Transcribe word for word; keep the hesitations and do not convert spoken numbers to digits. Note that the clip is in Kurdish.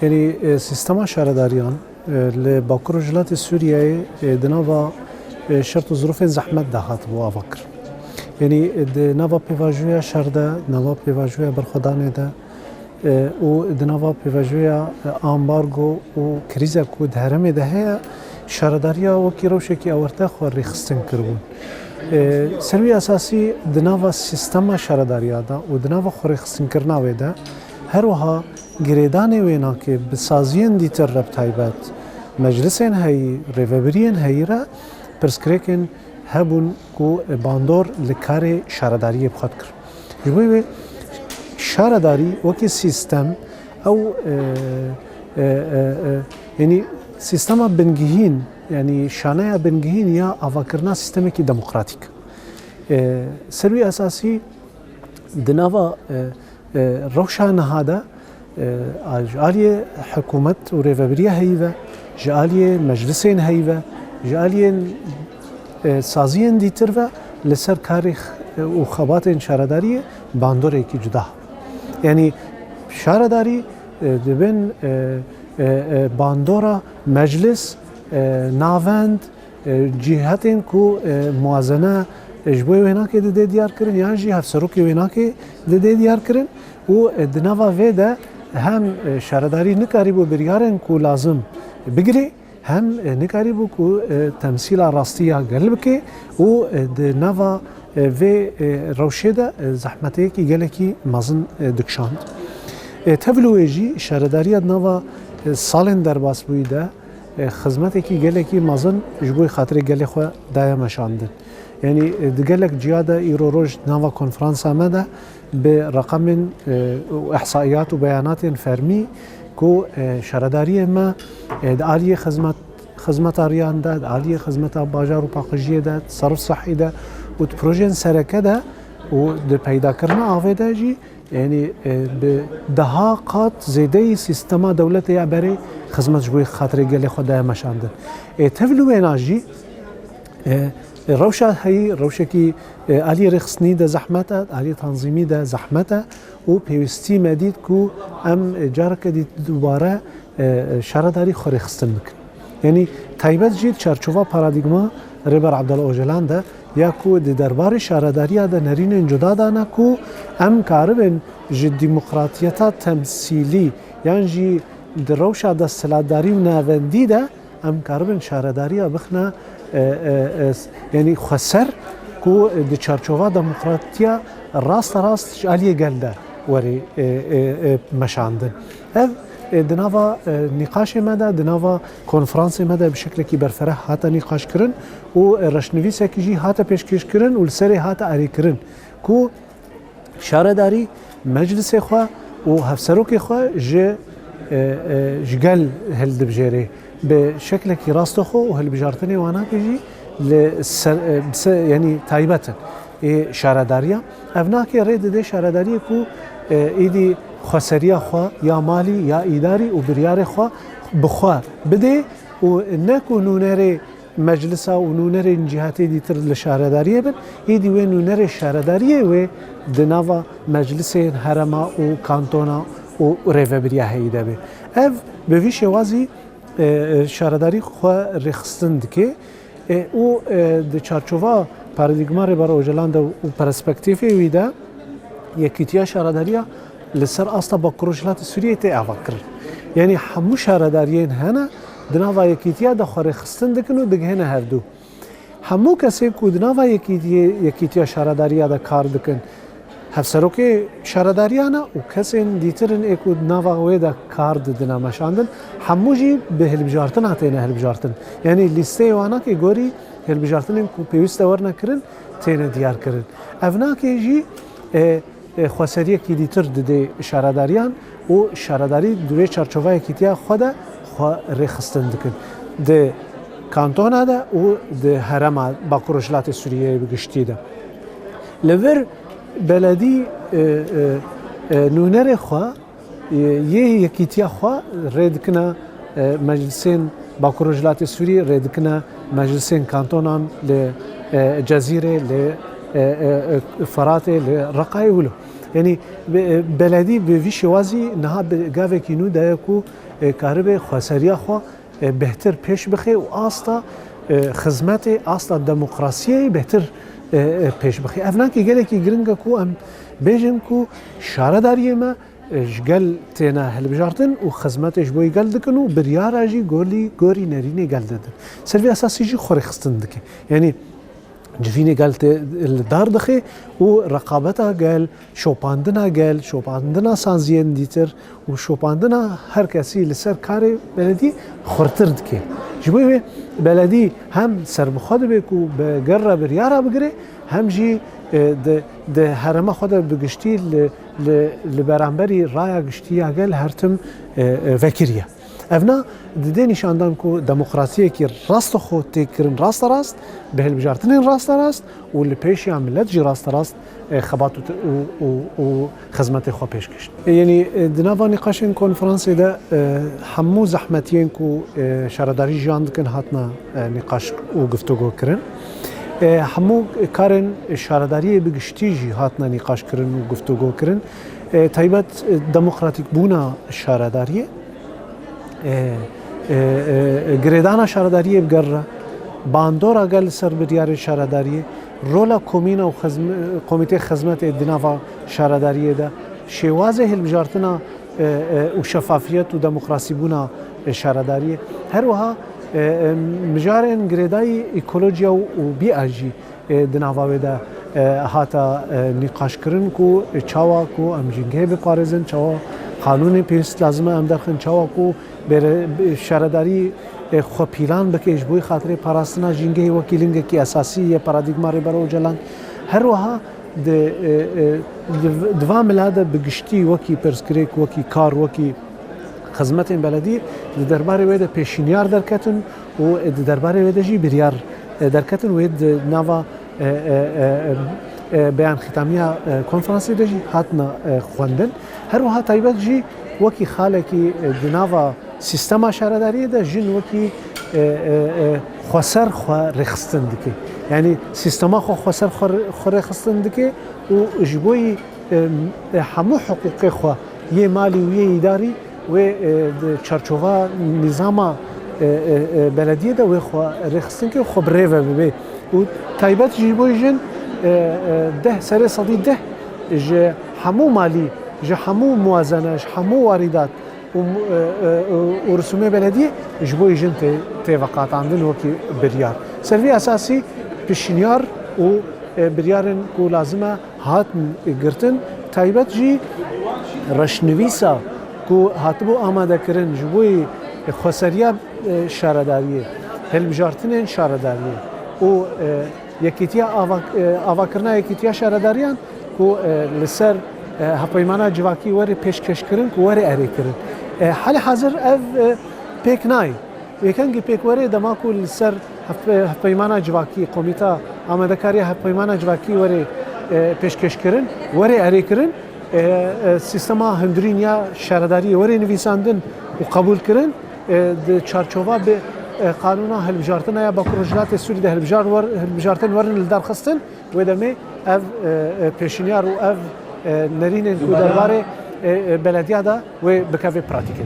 Yanî, e, sîstema şaredariyan, e, li Bakur Rojhilatê Sûriyeyê, e, di nava, e, şert û zirûfên zehmet de hatibû avakirin. Yanî, e, di nava pêvajoya şer de, di nava pêvajoya berxwedanê de, e, û di nava pêvajoya, e, ambargo û krîza ku di herêmê de heye, şaredariya wekî rewşekî awarte xwe rêxistin kiribûn. E, ser wî esasî di nava sîstema şaredariya de û di nava xwerêxistinkirina wê de, her wiha girêdanê wênakê bi saziyên dîtir re bi taybet, meclisên heyî, rêvebiriyên heyî re pirsgirêkên hebûn ku bandor li karê şaredariyê bi xwe dikir. Ji bo wê şaredarî wekî sîstem ew, e, e, e, e, yanî sîstema bingihîn, yanî şaneya bingihîn ya avakirina sîstemekî demokratîk. E, ser wî esasî di nava, e, e, rewşa niha de, e, a, ji aliyê hikûmet û rêvebiriya heyî ve, ji aliyê meclisên heyî ve, ji aliyên, e, saziyên dîtir ve li ser karê x-, û xebatên şaredariyê bandorekî cuda. Yanî şaredarî, e, dibin, e, e, e, bandora meclis, e, navend, e, cîhetên ku, e, muwazene, e, ji bo wênakê didê diyar kirin, yan jî hevserokê wênakê didê diyar kirin û, e, di nava vê de hem, e, şaredarî nikarîbû biryarên ku lazim bigirê, hem, e, nikarîbû ku, e, temsîla rastî ya gel bike û, e, di nava, e, vê, e, rewşê de, e, zehmeteyekî gelekî mezin, e, dikişand. E, tev li wê jî şaredariya di nava, e, salên derbasbûyî de, e, xizmetekî gelekî mezin ji bo xatirê gelê xwe daye meşandin. Yanî, e, di gelek ciya de îro roj nava konferansa me de bi reqemên, e, û ihsaiyat û beyanatên fermî ku, e, şaredariyê me, e, di aliyê xizmet, xizmeta riyan de, di aliyê xizmeta bajar û paqijiyê de, di serf sehî de û di projeyên sereke de û di peydakirina avê de jî Yanî, e, bi deha qat zêdeyî sîstema dewletê ya berê xizmet ji bo xatirê gelê xwe daye meşandin. Ê tev li wêna jî, e, e, rewşa heyî, rewşekî, e, aliyê rêxistinî de zehmet e, aliyê tanzîmî de zehmet e û pêwîstî me dît ku em, e, careke dî dubare, e, e, şaredarî xwe rêxistin bikin. Yanî taybet jî di çarçova paradîgma Rêber Abdullah Ocalan de ya ku di derbarê şaredariya de nerînên cuda dane ku em karibin ji demokratiyeta temsîlî yan jî di rewşa desthilatdarî û navendî de em karibin şaredariya bixine, e, e, e, yanî xweser ku di çarçova demokratiya rasterast ji aliyê gel de were, e, e, e, meşandin. Ev, e, di nava, e, nîqaşê me de, di nava konferansê me de bi şeklekî berfereh hate nîqaşkirin û, e, reşnivîsekî jî hate pêşkêşkirin û li serê hate erêkirin ku şaredarî meclisê xwe û hevserokê xwe ji, e, e, ji gel hildibijêrê. Bi şeklekî rastoxo û hilbijartinê wanakê jî li ser, e, bi se-, yanî taybet in. Ê şaredariya. Ev nake rê dide şaredariyê ku, e, êdî xweseriya xwe ya malî, ya îdarî û biryarê xwe bi xwe bidê û ne ku nûnerê meclisa û nûnerên cîhatê dîtir li şaredariyê bin, êdî wê nûnerê şaredariyê wê di nava meclisên herema û kantona û rêvebiriya heyî de be. Ev bi vî şêwazî, e, e, şaredarî xwe rêxistin dike. E, û, e, di çarçova paradîgma Rêber Ocalan de û perspektîfê wî de yekîtiya şaredariya li ser asta Bakur Rojhilatê Sûriyeyê tê avakirin. Yanî hemû şaredariyên hene di nava yekîtiya de xwe rêxistin dikin û digihêne hevdû. Hemû kesê ku di nava yekîtiyê, yekîtiya şaredariya de kar dikin, hevserokê şaredariya ne û kesên dîtir in ê ku di nava wê de kar didine meşandin, hemû jî bi hilbijartina têne hilbijartin. Yanî lîsteyê wanakê gorî hilbijartinên ku pêwîst e werine kirin têne diyar kirin. Ev nake jî, e, e, xweseriyekî dîtir didê şaredariyan û şaredarî di vê çarçova yekîtiya xwe de xwe rêxistin dikin. Di kantona de û di herêma Bakur Rojhilatê Sûriyeyê bi giştî de. Li vir beledî, e, e, e, nûnerê xwe, e, yê yekîtiya xwe rê dikine, e, meclisên Bakur Rojhilatê Sûriyê, rê dikine meclisên kantonan li, e, Cezîrê, li, e, e, e, Feratê, li Reqayê wilo. Yanî be-, beledî bi vî şêwazî niha bi gavekî nû daye ku, e, karibe xweseriya xwe, e, bêhtir pêş bixe û asta, e, xizmetê, asta demokrasiyê bêhtir, e, e, pêş bixe. Ev nakê gelekî giring e ku em bêjin ku şaredariyê me, e, ji gel têne hilbijartin û xizmetê ji bo yê gel dikin û biryara jî gorî, gorî nerînê gel didin. Ser vê esasî jî xwerêxistin dike. Yanî civînê gel tê li dar dixe û reqabeta gel, şopandina gel, şopandina saziyên dîtir û şopandina her kesî li ser karê beledî xurtir dike. Ji bo wê beledî hem serbixwe dibe ku bi gel re biryara bigire, hem jî, e, di, di herêma xwe de bi giştî li, li, li beramberî raya giştî ya gel her tim, e, e, vekiriye. Evna dide nîşandan ku demokrasiyekî rastexwe tê kirin rasterast, bi hilbijartinên rasterast û li pêşiya milet jî rasterast, e, xebat û, û, û, û xizmetê xwe pêş kişt. E, yanî, e, di nava nîqaşên konferansê de, e, hemû zehmetiyên ku, e, şaredarî jiyan dikin hatine, e, nîqaş û guftûgo kirin. E, hemû karên şaredariyê bi giştî jî hatine nîqaş kirin û guftûgo kirin. E, taybet, e, demokratîkbûna şaredariyê, e, e, e, girêdana şaredariyê bi gel re, bandora gel li ser biryarê şaredariyê, rola komîna û xizm-, komîtê xizmetê di nava şaredariyê de, şêwazê hilbijartina, e, e, û şefafiyet û demokrasîbûna, e, şaredariyê. Her wiha, e, e, mijarên girêdayî ekolojiya û, û bîya jî, e, di nava wê de, e, hata, e, nîqaşkirin ku çawa ku em jîngehê biparêzin, çawa qanûnên pêwîst lazim e em derxin, çawa ku bêre-, bi-, şaredarî, e, xwe pîlan bike ji bo xatirê parastina jîngehê wekî lingekî esasî yê paradîgma Rêber Ocalan. Her wiha di, e, e, di, di van mila de bi giştî wekî pirsgirêk, wekî kar, wekî xizmetên beledî di derbarê wê de pêşînyar derketin û di derbarê wê de jî biryar, e, derketin wê di nava, e, e, e, e, beyan xîtamiya, e, konferansê de jî hatine, e, xwendin. Her wiha taybet jî wekî xalekî, e, di nava sîstema şaredariyê de jin wekî, e, e, e, xweser xwe rêxistin dike. Yanî sîstema xwe xweser xwe, xwe rêxistin dike û ji bo yî, e, e, hemû hiqûqê xwe yê malî û yê îdarî wê, e, di çarçova nîzama, e, e, e, belediyê de wê xwe rêxistin ke xwe bi rê ve bibe. Û taybet jî ji bo jin, e, e, deh, serê sedî deh ji hemû malî, ji hemû muwazene, ji hemû warîdat û, e, e, û rûsûmê belediyê ji bo jin tê, tê veqatandin wekî biryar. Ser vî esasî pişinyar û, e, biryarên ku lazim e hatin girtin, taybet jî reşnivîsa ku hatibû amadekirin ji bo xweseriya, e, şaredariyê, hilbijartinên şaredariyê û, e, yekîtiya ava-, e, avakirina yekîtiya şaredariyan ku, e, li ser, e, hevpeymana civakî were pêşkêşkirin ku were erêkirin. E, halê hazir ev, e, pêk nayê. Wê kengî pêk were dema ku li ser hev-, hevpeymana civakî, komîta amadekariya hevpeymana civakî were, e, pêşkêşkirin, were erêkirin, e, e, sîstema hundirîn ya şaredariyê were nivîsandin û qebûlkirin, e, di çarçova bi, e, qanûna hilbijartina ya Bakur Rojhilatê Sûrî de hilbijar wer-, hilbijartin werin lidarxistin, wê demê ev, e, e, pêşinyar û ev, e, nerînên ku derbarê, e, e, belediya de wê bikeve pratîkê.